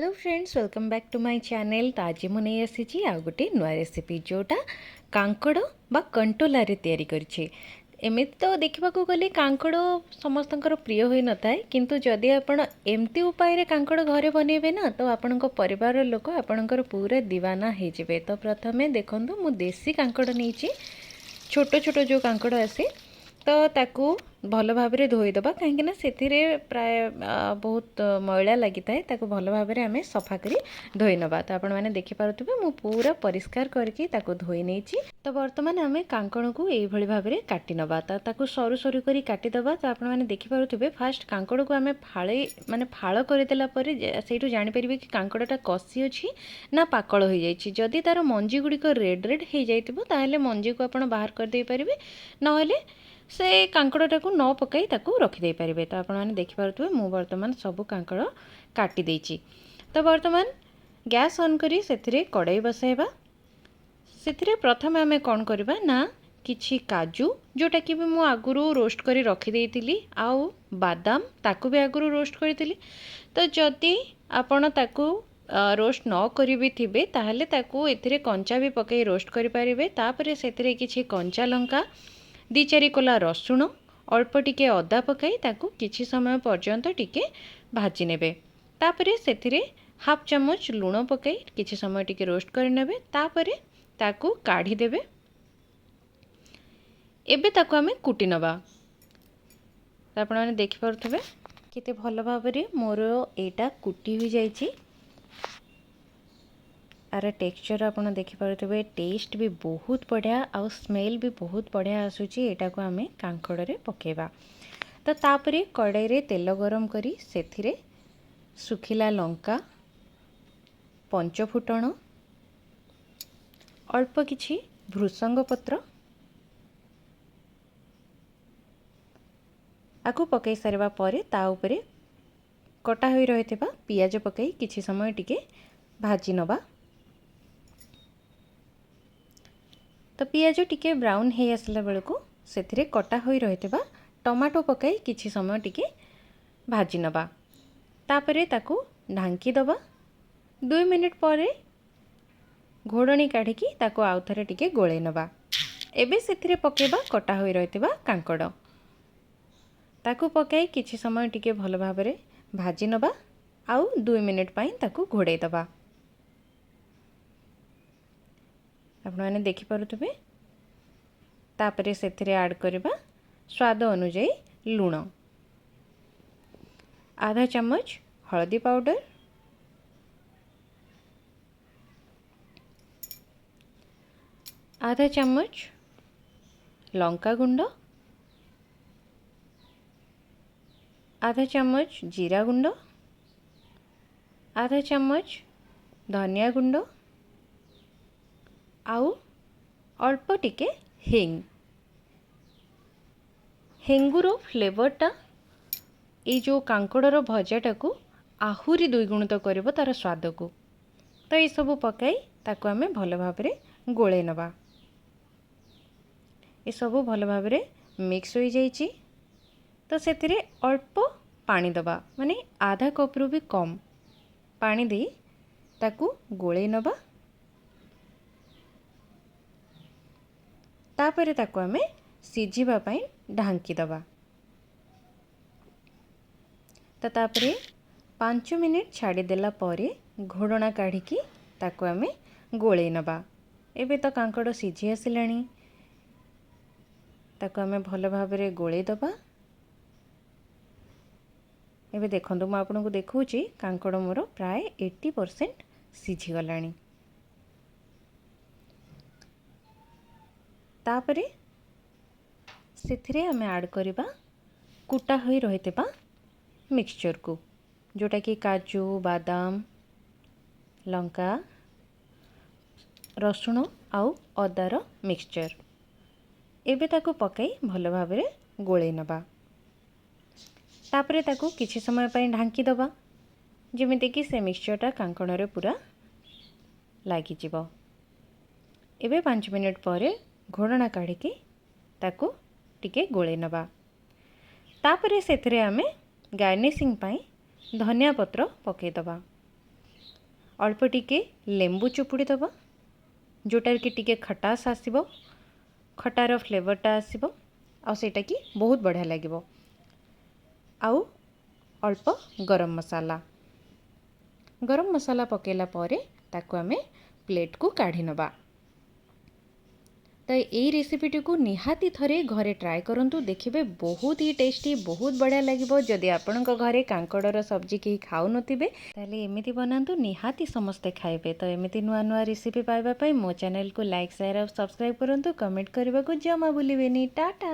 Hello friends, welcome back to my channel। ତ ଆଜି ମୁଁ ନେଇ ଆସିଛି ଆଉ ଗୋଟେ ନୂଆ ରେସିପି, ଯେଉଁଟା କାଙ୍କଡ଼ ବା କଣ୍ଟୋଲାରେ ତିଆରି କରିଛି। ଏମିତି ତ ଦେଖିବାକୁ ଗଲେ କାଙ୍କଡ଼ ସମସ୍ତଙ୍କର ପ୍ରିୟ ହୋଇନଥାଏ, କିନ୍ତୁ ଯଦି ଆପଣ ଏମିତି ଉପାୟରେ କାଙ୍କଡ଼ ଘରେ ବନେଇବେ ନା, ତ ଆପଣଙ୍କ ପରିବାରର ଲୋକ ଆପଣଙ୍କର ପୁରା ଦିୱାନା ହେଇଯିବେ। ତ ପ୍ରଥମେ ଦେଖନ୍ତୁ, ମୁଁ ଦେଶୀ କାଙ୍କଡ଼ ନେଇଛି, ଛୋଟ ଛୋଟ ଯେଉଁ କାଙ୍କଡ଼ ଆସେ। ତ ତାକୁ ଭଲ ଭାବରେ ଧୋଇଦେବା, କାହିଁକିନା ସେଥିରେ ପ୍ରାୟ ବହୁତ ମଇଳା ଲାଗିଥାଏ। ତାକୁ ଭଲ ଭାବରେ ଆମେ ସଫା କରି ଧୋଇ ନେବା। ତ ଆପଣମାନେ ଦେଖିପାରୁଥିବେ, ମୁଁ ପୁରା ପରିଷ୍କାର କରିକି ତାକୁ ଧୋଇ ନେଇଛି। ତ ବର୍ତ୍ତମାନ ଆମେ କାଙ୍କଡ଼କୁ ଏଇଭଳି ଭାବରେ କାଟି ନେବା। ତ ତାକୁ ସରୁ ସରୁ କରି କାଟିଦେବା। ତ ଆପଣମାନେ ଦେଖିପାରୁଥିବେ, ଫାଷ୍ଟ କାଙ୍କଡ଼କୁ ଆମେ ଫାଳେ, ମାନେ ଫାଳ କରିଦେଲା ପରେ ସେଇଠୁ ଜାଣିପାରିବେ କି କାଙ୍କଡ଼ଟା କଷି ଅଛି ନା ପାକଳ ହୋଇଯାଇଛି। ଯଦି ତା'ର ମଞ୍ଜି ଗୁଡ଼ିକ ରେଡ଼୍ ରେଡ଼୍ ହେଇଯାଇଥିବ, ତାହେଲେ ମଞ୍ଜିକୁ ଆପଣ ବାହାର କରିଦେଇପାରିବେ, ନହେଲେ ସେ କାଙ୍କଡ଼ଟାକୁ ନ ପକାଇ ତାକୁ ରଖିଦେଇପାରିବେ। ତ ଆପଣମାନେ ଦେଖିପାରୁଥିବେ, ମୁଁ ବର୍ତ୍ତମାନ ସବୁ କାଙ୍କଡ଼ କାଟି ଦେଇଛି। ତ ବର୍ତ୍ତମାନ ଗ୍ୟାସ୍ ଅନ୍ କରି ସେଥିରେ କଡ଼େଇ ବସାଇବା। ସେଥିରେ ପ୍ରଥମେ ଆମେ କ'ଣ କରିବା ନା, କିଛି କାଜୁ, ଯେଉଁଟାକି ବି ମୁଁ ଆଗରୁ ରୋଷ୍ଟ କରି ରଖିଦେଇଥିଲି, ଆଉ ବାଦାମ, ତାକୁ ବି ଆଗରୁ ରୋଷ୍ଟ କରିଥିଲି। ତ ଯଦି ଆପଣ ତାକୁ ରୋଷ୍ଟ ନ କରି ବି ଥିବେ, ତାହେଲେ ତାକୁ ଏଥିରେ କଞ୍ଚା ବି ପକାଇ ରୋଷ୍ଟ କରିପାରିବେ। ତାପରେ ସେଥିରେ କିଛି କଞ୍ଚା ଲଙ୍କା, ଦୁଇ ଚାରି କୋଲା ରସୁଣ, ଅଳ୍ପ ଟିକେ ଅଦା ପକାଇ ତାକୁ କିଛି ସମୟ ପର୍ଯ୍ୟନ୍ତ ଟିକେ ଭାଜି ନେବେ। ତାପରେ ସେଥିରେ ହାଫ୍ ଚାମଚ ଲୁଣ ପକାଇ କିଛି ସମୟ ଟିକେ ରୋଷ୍ଟ କରିନେବେ। ତାପରେ ତାକୁ କାଢ଼ିଦେବେ। ଏବେ ତାକୁ ଆମେ କୁଟି ନେବା। ଆପଣମାନେ ଦେଖିପାରୁଥିବେ, କେତେ ଭଲ ଭାବରେ ମୋର ଏଇଟା କୁଟି ହୋଇଯାଇଛି। ୟାର ଟେକ୍ସଚର୍ ଆପଣ ଦେଖିପାରୁଥିବେ, ଟେଷ୍ଟ ବି ବହୁତ ବଢ଼ିଆ ଆଉ ସ୍ମେଲ୍ ବି ବହୁତ ବଢ଼ିଆ ଆସୁଛି। ଏଇଟାକୁ ଆମେ କାଙ୍କଡ଼ରେ ପକାଇବା। ତ ତାପରେ କଡ଼େଇରେ ତେଲ ଗରମ କରି ସେଥିରେ ଶୁଖିଲା ଲଙ୍କା, ପଞ୍ଚଫୁଟଣ, ଅଳ୍ପ କିଛି ଭୃସଙ୍ଗ ପତ୍ର ଆକୁ ପକାଇ ସାରିବା ପରେ ତା ଉପରେ କଟା ହୋଇ ରହିଥିବା ପିଆଜ ପକାଇ କିଛି ସମୟ ଟିକେ ଭାଜି ନେବା। ତ ପିଆଜ ଟିକେ ବ୍ରାଉନ୍ ହେଇ ଆସିଲା ବେଳକୁ ସେଥିରେ କଟା ହୋଇ ରହିଥିବା ଟମାଟୋ ପକାଇ କିଛି ସମୟ ଟିକେ ଭାଜି ନେବା। ତାପରେ ତାକୁ ଢାଙ୍କି ଦେବା। 2 ମିନିଟ୍ ପରେ ଘୋଡ଼ଣୀ କାଢ଼ିକି ତାକୁ ଆଉ ଥରେ ଟିକେ ଗୋଳେଇ ନେବା। ଏବେ ସେଥିରେ ପକାଇବା କଟା ହୋଇ ରହିଥିବା କାଙ୍କଡ଼। ତାକୁ ପକାଇ କିଛି ସମୟ ଟିକେ ଭଲ ଭାବରେ ଭାଜି ନେବା ଆଉ 2 ମିନିଟ୍ ପାଇଁ ତାକୁ ଘୋଡ଼େଇ ଦେବା। ଆପଣମାନେ ଦେଖିପାରୁଥିବେ। ତାପରେ ସେଥିରେ ଆଡ଼୍ କରିବା ସ୍ୱାଦ ଅନୁଯାୟୀ ଲୁଣ, ଆଧା ଚାମଚ ହଳଦୀ ପାଉଡ଼ର, ଆଧା ଚାମଚ ଲଙ୍କା ଗୁଣ୍ଡ, ଆଧା ଚାମଚ ଜିରା ଗୁଣ୍ଡ, ଆଧା ଚାମଚ ଧନିଆ ଗୁଣ୍ଡ ଆଉ ଅଳ୍ପ ଟିକେ ହିଙ୍ଗ। ହେଙ୍ଗୁର ଫ୍ଲେଭରଟା ଏଇ ଯେଉଁ କାଙ୍କଡ଼ର ଭଜାଟାକୁ ଆହୁରି ଦ୍ୱିଗୁଣିତ କରିବ ତା'ର ସ୍ୱାଦକୁ। ତ ଏସବୁ ପକାଇ ତାକୁ ଆମେ ଭଲ ଭାବରେ ଗୋଳେଇ ନେବା। ଏସବୁ ଭଲ ଭାବରେ ମିକ୍ସ ହୋଇଯାଇଛି। ତ ସେଥିରେ ଅଳ୍ପ ପାଣି ଦେବା, ମାନେ ଆଧା କପ୍ରୁ ବି କମ୍ ପାଣି ଦେଇ ତାକୁ ଗୋଳେଇ ନେବା। ତାପରେ ତାକୁ ଆମେ ସିଝିବା ପାଇଁ ଢାଙ୍କି ଦେବା। ତ ତାପରେ 5 ମିନିଟ୍ ଛାଡ଼ିଦେଲା ପରେ ଘୋଡ଼ଣା କାଢ଼ିକି ତାକୁ ଆମେ ଗୋଳେଇ ନେବା। ଏବେ ତ କାଙ୍କଡ଼ ସିଝି ଆସିଲାଣି। ତାକୁ ଆମେ ଭଲ ଭାବରେ ଗୋଳେଇ ଦେବା। ଏବେ ଦେଖନ୍ତୁ, ମୁଁ ଆପଣଙ୍କୁ ଦେଖାଉଛି, କାଙ୍କଡ଼ ମୋର ପ୍ରାୟ 80% ସିଝିଗଲାଣି। ତାପରେ ସେଥିରେ ଆମେ ଆଡ଼୍ କରିବା କୁଟା ହୋଇ ରହିଥିବା ମିକ୍ସଚର୍କୁ, ଯେଉଁଟାକି କାଜୁ, ବାଦାମ, ଲଙ୍କା, ରସୁଣ ଆଉ ଅଦାର ମିକ୍ସଚର୍। ଏବେ ତାକୁ ପକାଇ ଭଲ ଭାବରେ ଗୋଳେଇ ନେବା। ତାପରେ ତାକୁ କିଛି ସମୟ ପାଇଁ ଢାଙ୍କି ଦେବା, ଯେମିତିକି ସେ ମିକ୍ସଚର୍ଟା କାଙ୍କଣରେ ପୁରା ଲାଗିଯିବ। ଏବେ 5 ମିନିଟ୍ ପରେ ଘୋଡ଼ଣା କାଢ଼ିକି ତାକୁ ଟିକେ ଗୋଳେଇ ନେବା। ତାପରେ ସେଥିରେ ଆମେ ଗାର୍ନିସିଂ ପାଇଁ ଧନିଆ ପତ୍ର ପକାଇଦେବା। ଅଳ୍ପ ଟିକେ ଲେମ୍ବୁ ଚୁପୁଡ଼ି ଦେବା, ଯେଉଁଟାରେ କି ଟିକେ ଖଟାସ ଆସିବ, ଖଟାର ଫ୍ଲେଭରଟା ଆସିବ ଆଉ ସେଇଟା କି ବହୁତ ବଢ଼ିଆ ଲାଗିବ। ଆଉ ଅଳ୍ପ ଗରମ ମସଲା। ଗରମ ମସଲା ପକାଇଲା ପରେ ତାକୁ ଆମେ ପ୍ଲେଟ୍କୁ କାଢ଼ି ନେବା। ତ ଏଇ ରେସିପିଟିକୁ ନିହାତି ଥରେ ଘରେ ଟ୍ରାଏ କରନ୍ତୁ, ଦେଖିବେ ବହୁତ ହି ଟେଷ୍ଟି, ବହୁତ ବଢ଼ିଆ ଲାଗିବ। ଯଦି ଆପଣଙ୍କ ଘରେ କାଙ୍କଡ଼ର ସବଜି କେହି ଖାଉନଥିବେ, ତାହେଲେ ଏମିତି ବନାନ୍ତୁ, ନିହାତି ସମସ୍ତେ ଖାଇବେ। ତ ଏମିତି ନୂଆ ନୂଆ ରେସିପି ପାଇବା ପାଇଁ ମୋ ଚ୍ୟାନେଲକୁ ଲାଇକ୍, ସେୟାର ଆଉ ସବସ୍କ୍ରାଇବ୍ କରନ୍ତୁ। କମେଣ୍ଟ କରିବାକୁ ଜମା ଭୁଲିବେନି। ଟାଟା।